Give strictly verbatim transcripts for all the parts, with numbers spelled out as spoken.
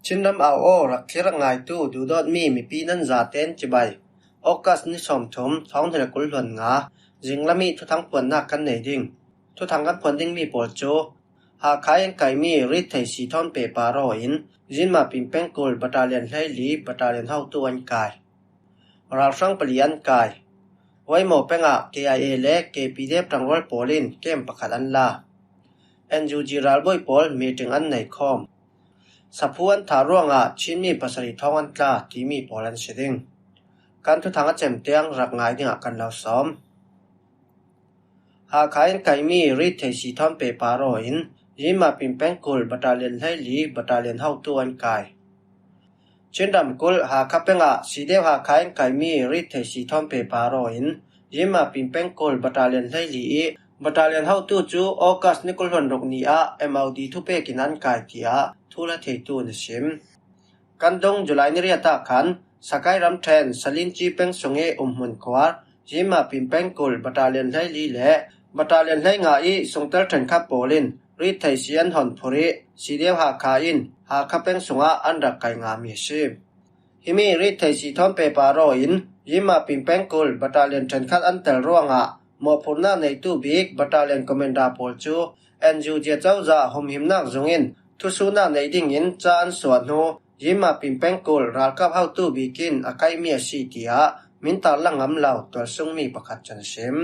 Chinram au aw rak thlir a ngaitu duhdawtmi mipi nan zaten cibai. August ni sawmthum, thawng hnih le kul hluan nga, zinglam i thuthang puannak kan nei ding. Thuthang kan puan dingmi pawl cu Hakha in kaimi rit thei si thawn pehpar aw in Zinma Pin pengkul battalion hleili battalion hotu an kai. Ralhrang pali an kai. Waimaw pengah K I A le K P D F ṭangrual pawl in kem pakhat an la. N U G ralbawi pawl meeting an nei khawm. Saphu an thah ruangah Chinmi pasarih thawng an tla timi pawl an si ding. Kan thuthang a cem tiang rak ngai dingah kan lo sawm. Hakha in kaimi rit thei si thawn pehpar aw in Zinma Pin pengkul battalion hleili battalion hotu an kai. Chin ramkulh Hakha pengah C D F Hakha in kaimi rit thei si thawn pehpar aw in Zinma Pin pengkul battalion hleili i battalion hotu cu August ni kul hluan ruk ni ah M O D thupek in an kai, tiah thu la theitu in a sim. Kan dung July ni riat ah khan Sakai ramṭhen Salinci peng sung i umhmun khuar Zinma Pin pengkul battalion hleili le battalion hleinga i sungtel ṭhenkhat pawl in rit thei si an hon phurh i C D F Hakha in Hakha peng sungah an rak kai ngami a si. Himi rit thei si thawn pehpar aw in Zinma Pin pengkul battalion ṭhenkhat an tel ruangah mawhphurhnak neitu bik battalion commander pawl cu N U G cozah humhimnak zung in thusuhnak nei dingin ca an suah hnu Zinma Pin pengkul ralkap hotu bik in a kaimi a si, tiah min tarlang ngam lo tualsungmi pakhat cun a sim.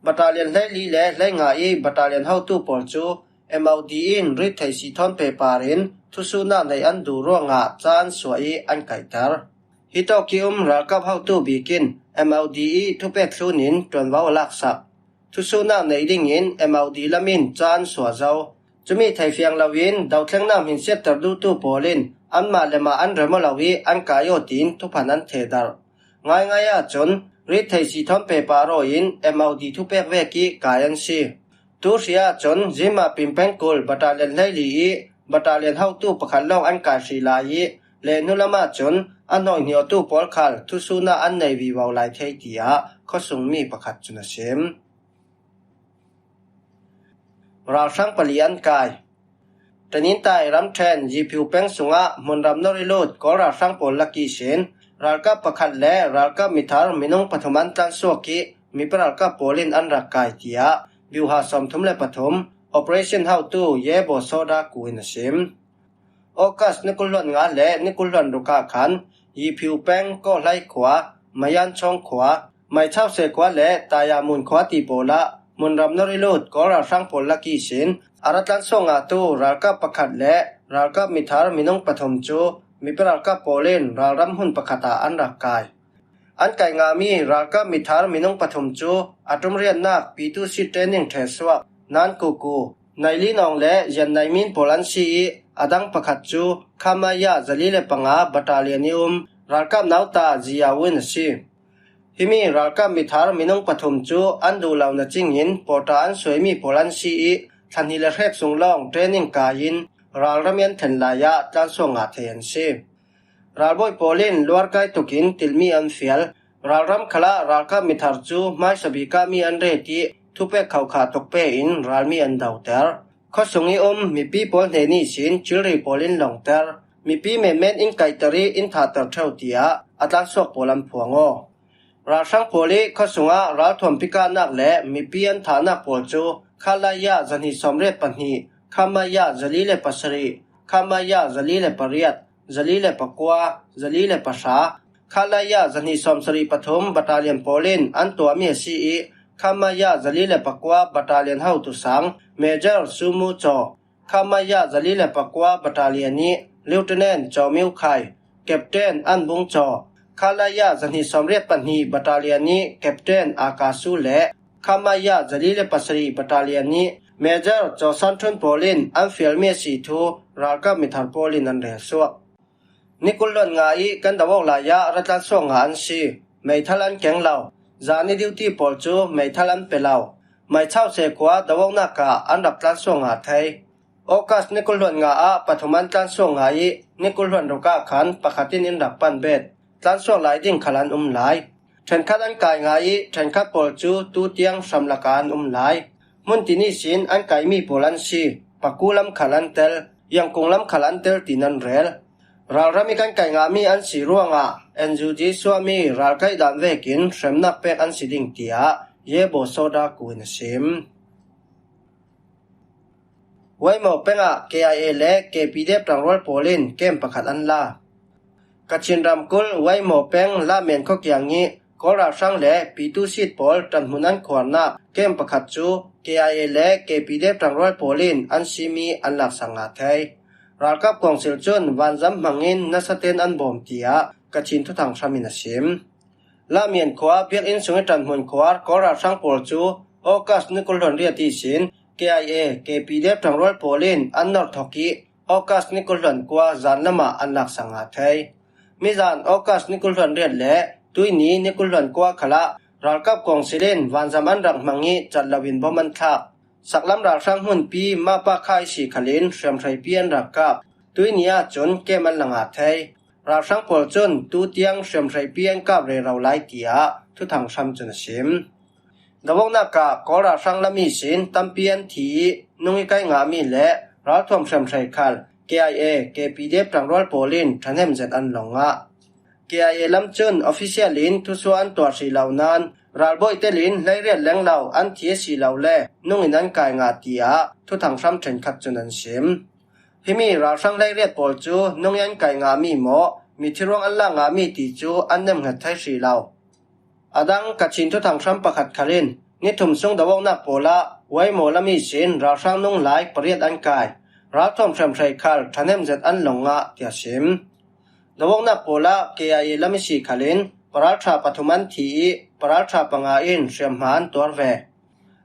Battalion hleili le hleinga i battalion hotu pawl cu M O D in rit thei si thawn pehpar in thusuhnak nei an duh ruangah ca an suah i an kaihter. Hitawk i um ralkap hotu bik in M O D i thupek thlun in ṭuanvo a laksak. Thusuhnak nei dingin M O D lam in ca an suah zo. Cumi theifiang loin dothlengnak hminsiatter duhtu pawl in anmah le mah an rem aw lo i an kai aw tiin thuphan an thehdarh. Ngaingai ahcun rit thei si thawn pehpar aw in M O D thupek vek i kai an si. Tu hri ahcun Zinma Pin pengkul battalion hleili i battalion hotu pakhat lawng an kai hrih lai i lehhnu lam ahcun a hnawi hniawtu pawl khal thusuhnak an nei vivo lai thei, tiah khuasungmi pakhat cun a sim. Ralhrang pali an kai. Tanintai ramṭhen Yiphiu peng sungah hmunram nor i lut Kawl ralhrang pawl lak ihsin ralkap pakhat le ralkap mithar minung pathum an tlansuak i mipi ralkap pawl in an rak kai, tiah biuha sawmthum le pathum operation hotu Yebo Soda Ku in a sim. August ni kul hluan nga le ni kul hluan ruk ah khan Yiphiu peng Kawhlai khua, Mayan Chawng khua, Maichau se khua le Tayamun khua ti pawl ah hmunram nor i lut Kawl ralhrang pawl lak ihsin a ra tlansuak ngahtu ralkap pakhat le ralkap mithar minung pathum cu mipi ralkap pawl in ralram hmun pakhat ah an rak kai. An kai ngahmi ralkap mithar minung pathum cu a ṭum riatnak P two C training ṭhehsuak Nan Kuku, Nai Li Nawng le Yan Nai Min pawl an si i a dang pakhat cu Khamaya zali le panga battalion i um ralkap nauta Ziya Win a si. Himi ralkap mithar minung pathum cu an duh lo na cingin pawṭa an suaimi pawl an si i thla hnih le hrek sung lawng training kai in ralram i an thlen lai ah tlansuak ngah thei an si. Ralbawi pawl in luarkai tukin tilmi an fial. Ralram khalah ralkap mithar cu hmaisa bik ah mi an ret i thupek khauhkhah tuk pe in ralmi an doter. Khuasung i um mipi pawl hnen ihsin cilri pawl in lawngter. Mipi menmen in kaihter i in thahter ṭheu, tiah a tlansuak pawl an phuang aw. Ralhrang pawl i khuasung ah ralthuam pikahnak le mipi an thahnak pawl cu Khalaya zahnih sawmriat pahnih, Khamaya zali le pasarih, Khamaya zali le pariat, zali le pakua, zali le pahra, Khalaya zahnih sawmsarih pathum battalion pawl in an tuahmi a si i Khamaya zali le pakua battalion hotu sang Major Sumu Caw, Khamaya zali le pakua battalion i Lieutenant Caw Miu Khai, Captain An Bung Caw, Khalaya zahnih sawmriat pahnih battalion i Captain Akasu le Khamaya zali le pasarih battalion i Major Caw San Ṭhun pawl in an fialmi a si thu ralkap mithar pawl in an relsuak. Ni kul hluan nga i kan do awk lai ah ra tlansuak ngah an si. Meithal an keng lo. Zani duty pawl cu meithal an pe lo. Maichau se khua do awknak ah an rak tlansuak ngah thei. August ni kul hluan nga ah pathum an tlansuak ngah i ni kul hluan ruk ah khan pakhat in in rak pan bet. Tlansuak lai ding khal an um lai. Ṭhenkhat an kai ngah i ṭhenkhat pawl cu tu tiang hram lakah an um lai. Hmun tin ihsin an kaimi pawl an si. Paku lam khal an tel. Yangon lam khal an tel tiin an rel. Ralram i kan kai ngahmi an si ruangah N U G suahmi ralkaih dan vekin hremnak pek an si ding, tiah Yebo Soda Ku in a sim. Waimo pengah K I A le K P D F ṭangrual pawl in kem pakhat an la. Kachin ramkulh Waimo peng Lamyan khuakiang i Kawl ralhrang le Pitu Sit pawl ṭanhmun an khuarnak kem pakhat cu K I A le K P D F ṭangrual pawl in an simi an laksak ngah thei. Ralkap kawngsil cun vanzam hmangin nasa ten an bawm, tiah Kachin Thuthang Hram in a sim. Lamyan khua biakinn sung i ṭanhmun khuar Kawl ralhrang pawl cu August ni kul hluan riat ihsin K I A, K P D F ṭangrual pawl in an norh thok i August ni kul hluan kua zan lamah an laksak ngah thei. Mizan August ni kul hluan riat le tuini ni kul hluan kua khalah ralkap kawngsil in vanzam an rak hmang i cat loin bom an thlak. Saklam ralhrang hmunpi Mapa Kha i si khalin hriamhreipi an rak kap. Tuini ahcun kem an la ngah thei. Ralhrang pawl cun tutiang hriamhreipi an kap rero lai, tiah Thuthang Hram cun a sim. Dovonnak ah Kawl ralhrang lam ihsin tampi an thi i nung i kai ngahmi le ralthuam hriamhrei khal K I A, K P D F ṭangrual pawl in ṭhahnem zet an lawng ngah. K I A lam cun official in thusuah an tuah hrih lo nain ralbawi telin hleiriat lenglo an thi a si lo le nungin an kai ngah, tiah Thuthang Hram ṭhenkhat cun an sim. Himi ralhrang hleiriat pawl cu nung i an kai ngahmi maw, mithi ruang an lak ngahmi ti cu an nemhnget thei hrih lo. A dang Kachin Thuthang Hram pakhat khal in ni thum sung dovonnak pawl ah Waimo lam ihsin ralhrang nung lai pariat an kai. Ralthuam hriamhrei khal ṭhahnem zet an lawng ngah, tiah sim. Dovonnak pawl ah K I A lam i si khalin paralṭha pathum an thi i paralṭha panga in hriamhma an tuar ve.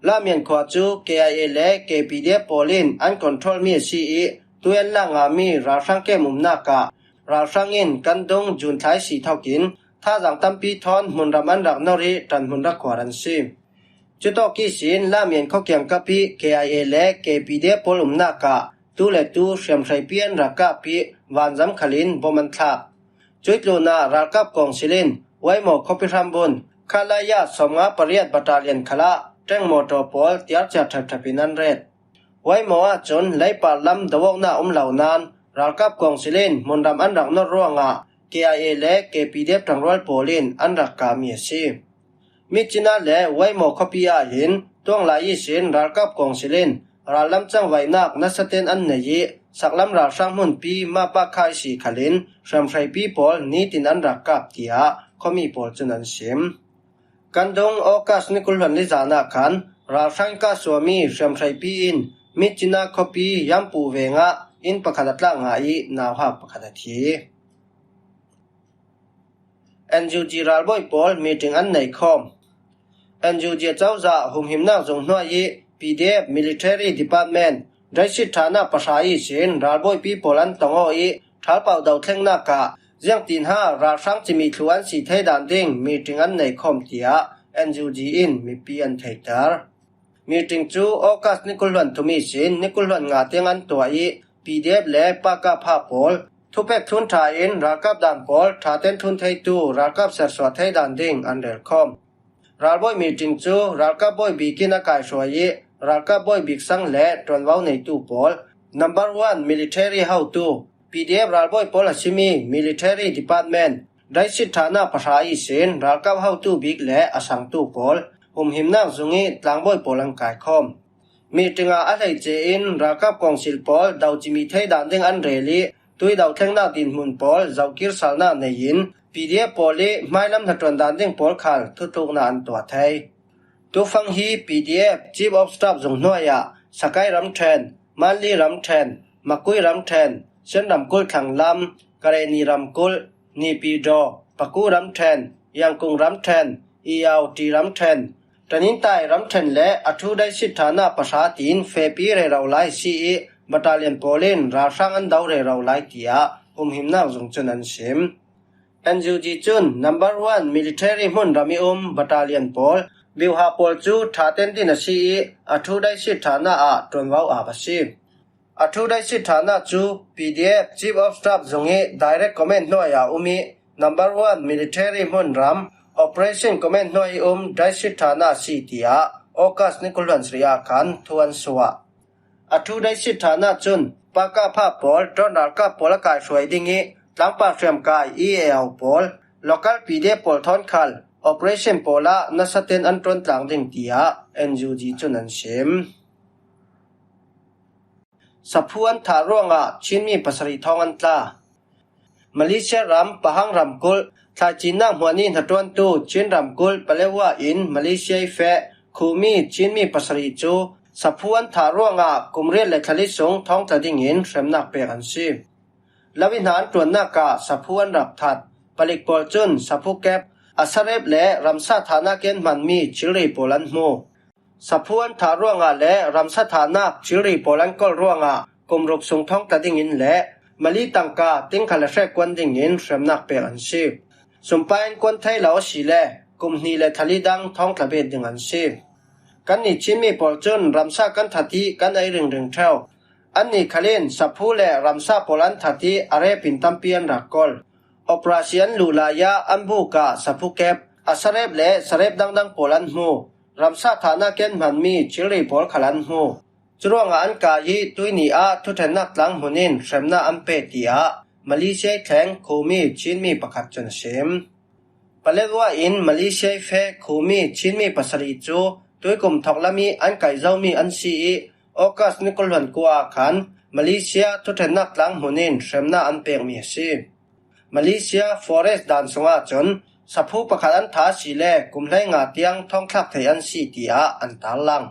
Lamyan khua cu K I A le K P D F pawl in an control mi a si i tui an lak ngahmi ralhrang kem umnak ah ralhrang in kan dung June thla i si thokin thazaang tampi thawn hmunram an rak nor i ṭanhmun rak khuar an si. Cutawk ihsin Lamyan khuakiang kap i K I A le K P D F pawl umnak ah tu le tu hriamhreipi an rak kap i vanzam khalin bom an thlak. Cuih tlunah ralkap kawngsil in Waimo khuapi hrambun Khalaya sawmnga pariat battalion khalah ṭeng mawṭaw pawl tiarcia ṭhepṭhep in an ret. Waimo ahcun leipar lam dovonnak um lo nain ralkap kawngsil in hmunram an rak nor ruangah K I A le K P D F ṭangrual pawl in an rak kami a si. Mitcina le Waimo khuapi ah hin tuanglai ihsin ralkap kawngsil in rallam cangvaihnak nasaten an nei i saklam ralhrang hmunpi Mapa Kha i si khalin hriamhreipi pawl nitin an rak kap, tiah khuami pawl cun an sim. Kan dung August ni kul hluan li zan ah khan ralhrang kahsuahmi hriamhreipi in Mitcina khuapi Yampu vengah inn pakhat a tlak ngah i nauhak pakhat a thi. N U G ralbawi pawl meeting an nei khawm. N U G cozah humhimnak zung hnuai i P D F Military Department Daisit ṭhanak pahra ihsin ralbawipi pawl an tong aw i ṭhalpau dothlengnak ah ziangtin ha ralhrang cimi thlu an si thei dan ding meeting an nei khawm, tiah N U G in mipi an theihter. Meeting cu August ni kul hluan thum ihsin ni kul hluan nga tiang an tuah i P D F le Pakapha pawl thupek thlun ṭha in ralkap dan pawl ṭhaten thlun theitu ralkap sersuah thei dan ding an rel khawm. Ralbawi meeting cu ralkap bawi bik in a kaihruai i ralkap bawi bik sang le ṭuanvo neitu pawl, number one military hotu, P D F ralbawi pawl a simi military department, Daisit ṭhanak pahra ihsin ralkap hotu bik le a sangtu pawl, humhimnak zung i tlangbawi pawl an kaikhawm. Meeting ah a hleice in ralkap kawngsil pawl do cimi thei dan ding an rel i tui dothlengnak dinhmun pawl zokir salnak nei in P D F pawl i hmailam hnaṭuan dan ding pawl khal thutluknak an tuah thei. Tufang hi P D F Chief of Staff zung hnuai ah Sakai ramṭhen, Manli ramṭhen, Makui ramṭhen, Shan ramkulh thlanglam, Karenni ramkulh, Naypyidaw, Paku ramṭhen, Yangon ramṭhen, Irrawaddy ramṭhen, Tanintharyi ramṭhen le a ṭhu Daisit ṭhanak pahra tiin fehpi rero lai si i battalion pawl in ralhrang an do rero lai, tiah humhimnak zung cun an sim. N U G cun number one military hmunram i um battalion pawl, biuha pawl cu ṭhaten din a si i a ṭhu Daisit ṭhanak ah ṭuanvo ap a si. A ṭhu Daisit ṭhanak cu P D F Chief of Staff zung i direct command hnuai ah um i number one military hmunram operation command hnuai i um Daisit ṭhanak a si, tiah August ni kul hluan sarih ah khan thu an suah. A ṭhu Daisit ṭhanak cun Pakapha pawl, drone ralkap pawl a kaihruai ding ih, tlangpang hriamkai E A O pawl, local P D F pawl thawn khal, operation pawlah nasaten an ṭuan tlang ding tiah N U G cun an sim. Saphu an thah ruangah Chinmi pasarih thawng an tla. Malaysia ram Pahang ramkulh thlaicinnak hmuahnih hnaṭuantu Chin ramkulh Paletwa in Malaysia ih feh Khumi Chinmi pasarih cu saphu an thah ruangah kum riat le thla li sung thawngtla dingin hremnak pek an si. Lo ih hna an ṭuannak ah saphu an rak that. Palik pawl cun saphu kep, a sarep le ramsa thahnak ih an hmanmi thilri pawl an hmu. Saphu an thah ruangah le ramsa thahnak thilri pawl an kolh ruangah kum ruk sung thawngtla dingin le mali tangka tingkha le hrek kuan dingin hremnak pek an si. Sumpai an kuan thei lo asile kum hnih le thla li dang thawngtla bet ding an si. Kannih Chinmi pawl cun ramsa kan that ih kan ei ringring ṭheu. Annih khal in saphu le ramsa pawl an that ih a rep in tampi an rak kolh. Operasi an luh lai ah an buk ah saphu kep, a sarep le sarep dangdang pawl an hmu. Ramsa thahnak ih an hmanmi thilri pawl khal an hmu. Curuangah an kai ih tuihni ah thuṭhennak tlang hmun in hremnak an pe, tiah Malaysia ih thleng Khumi Chinmi pakhat cun a sim. Paletwa in Malaysia ih feh Khumi Chinmi pasarih cu tuikum thawk lam ih an kaih zomi an si ih, August ni kul hluan kua ah khan Malaysia thuṭhennak tlang hmun in hremnak an pekmi a si. Malaysia Forest dan sungah cun saphu pakhat an thah asile kum hleinga tiang thawngthlak theih an si, tiah an tarlang.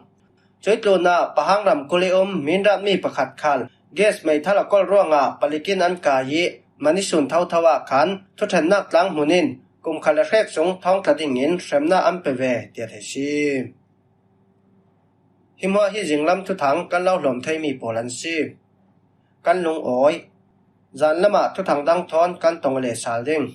Cuih tlunah Pahang ramkulh ih um Mindat mi pakhat khal gas meithal a kolh ruangah palik in an kai ih man ih sun thotho ah khan thuṭhennak tlang hmun in kum khat le hrek sung thawngtla dingin hremnak an pe ve, tiah theih si. Hi hmuah hi zinglam thuthang kan lo hlawm theimi pawl an si. Kan lungawi. Zanlam ah thuthang dang thawn kan tong le sal ding.